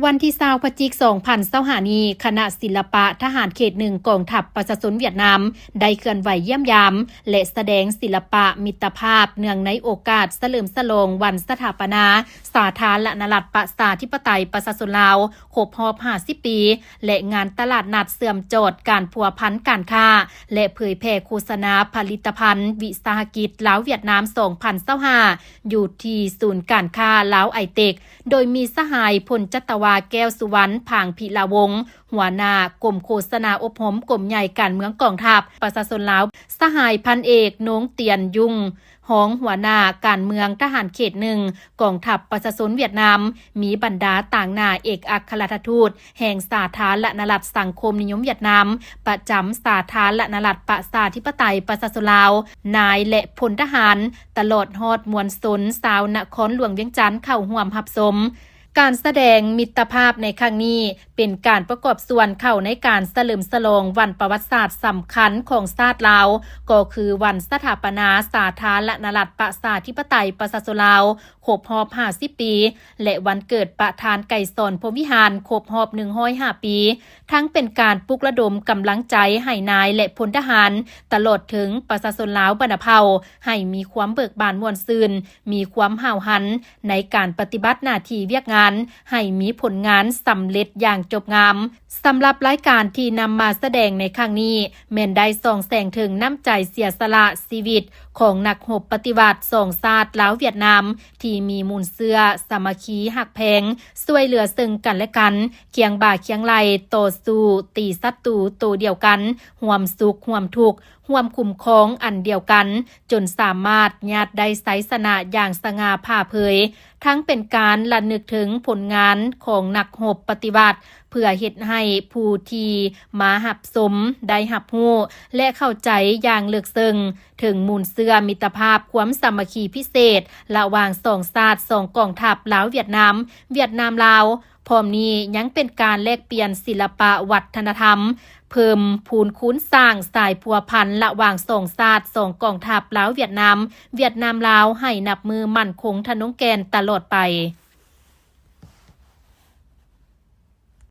ວັນທີຊາວ ພະຈິກ ສອງພັນຊາວຫ້ານີ້, ຄະນະສິລະປະທະຫານເຂດໜຶ່ງ ກອງທັບປະຊາຊົນຫວຽດນາມ ໄດ້ເຄື່ອນໄຫວຢ້ຽມຢາມ ແລະ ສະແດງສິລະປະມິດຕະພາບ ເນື່ອງໃນໂອກາດສະເຫຼີມສະຫຼອງວັນສະຖາປະນາສາທາລະນະລັດປະຊາທິປະໄຕປະຊາຊົນລາວ ຄົບຮອບຫ້າສິບປີ ແລະ ງານຕະຫຼາດນັດເຊື່ອມຈອດການພົວພັນການຄ້າ ແລະ ເຜີຍແຜ່ໂຄສະນາຜະລິດຕະພັນວິສາຫະກິດລາວ-ຫວຽດນາມ ສອງພັນຊາວຫ້າ ຢູ່ທີ່ສູນການຄ້າລາວໄອເຕັກ ໂດຍມີສະຫາຍພົນຈັດຕະວາ ແກ້ວສຸວັນ ພາງພິລາວົງ ຫົວໜ້າກົມໂຄສະນາອົບຮົມກົມໃຫຍ່ການເມືອງກອງທັບປະຊາຊົນລາວ, ສະຫາຍພັນເອກ ໂນງ ຕຽນ ຍຸງ ຮອງຫົວໜ້າການເມືອງທະຫານເຂດໜຶ່ງ ກອງທັບປະຊາຊົນຫວຽດນາມ, ມີບັນດາຕາງໜ້າເອກອັກຄະລັດຖະທູດແຫ່ງສາທາລະນະລັດສັງຄົມນິຍົມຫວຽດນາມ ປະຈຳສາທາລະນະລັດປະຊາທິປະໄຕປະຊາຊົນລາວ, ນາຍ ແລະ ພົນທະຫານ, ຕະຫຼອດຮອດມວນຊົນຊາວນະຄອນຫຼວງວຽງຈັນເຂົ້າຮ່ວມຮັບຊົມ. ການສະແດງມິດຕະພາບໃນຄັ້ງນີ້ ເປັນການປະກອບສ່ວນເຂົ້າໃນການສະເຫຼີມສະຫຼອງວັນປະຫວັດສາດສຳຄັນຂອງຊາດລາວ, ກໍຄືວັນສະຖາປະນາສາທາລະນະລັດປະຊາທິປະໄຕປະຊາຊົນລາວ ຄົບຮອບຫ້າສິບປີ ແລະ ວັນເກີດປະທານໄກສອນ ພົມວິຫານ ຄົບຮອບໜຶ່ງຮ້ອຍຫ້າປີ, ທັງເປັນການປຸກລະດົມກຳລັງໃຈໃຫ້ນາຍ ແລະ ພົນທະຫານ, ຕະຫຼອດເຖິງປະຊາຊົນລາວບັນດາເຜົ່າ ໃຫ້ມີຄວາມເບີກບານມ່ວນຊື່ນ, ມີຄວາມຫ້າວຫັນໃນການປະຕິບັດໜ້າທີ່ວຽກງານ ໃຫ້ມີຜົນງານສຳເລັດຢ່າງຈົບງາມ. ສຳລັບລາຍການທີ່ນຳມາສະແດງໃນຄັ້ງນີ້ ແມ່ນໄດ້ສ່ອງແສງເຖິງນ້ຳໃຈເສຍສະຫຼະຊີວິດຂອງນັກຮົບປະຕິວັດສອງຊາດລາວຫວຽດນາມ ທີ່ມີມູນເຊື້ອສາມັກຄີຮັກແພງ ຊ່ວຍເຫຼືອເຊິ່ງກັນແລະກັນ, ຄຽງບ່າຄຽງໄຫຼ່ຕໍ່ສູ້ຕີສັດຕູໂຕດຽວກັນ, ຮ່ວມສຸກຮ່ວມທຸກ, ຮ່ວມຄຸ້ມຄອງອັນດຽວກັນ, ຈົນສາມາດຍາດໄດ້ໄຊຊະນະຢ່າງສະຫງ່າຜ່າເຜີຍ, ທັງເປັນການລະນຶກເຖິງຜົນງານຂອງນັກຮົບປະຕິວັດ ເພື່ອເຮັດໃຫ້ຜູ້ທີ່ມາຮັບຊົມໄດ້ຮັບຮູ້ ແລະ ເຂົ້າໃຈຢ່າງເລິກເຊິ່ງເຖິງມູນເຊື້ອມິດຕະພາບຄວາມສາມັກຄີພິເສດລະຫວ່າງສອງຊາດສອງກອງທັບລາວ-ຫວຽດນາມ, ຫວຽດນາມ-ລາວ. ພ້ອມນີ້ຍັງເປັນການແລກປ່ຽນສິລະປະວັດທະນະທຳ, ເພີ່ມພູນຄູນສ້າງສາຍພົວພັນລະຫວ່າງສອງຊາດສອງກອງທັບລາວ-ຫວຽດນາມ, ຫວຽດນາມ-ລາວ ໃຫ້ນັບມື້ໝັ້ນຄົງທະນົງແກ່ນຕະຫຼອດໄປ.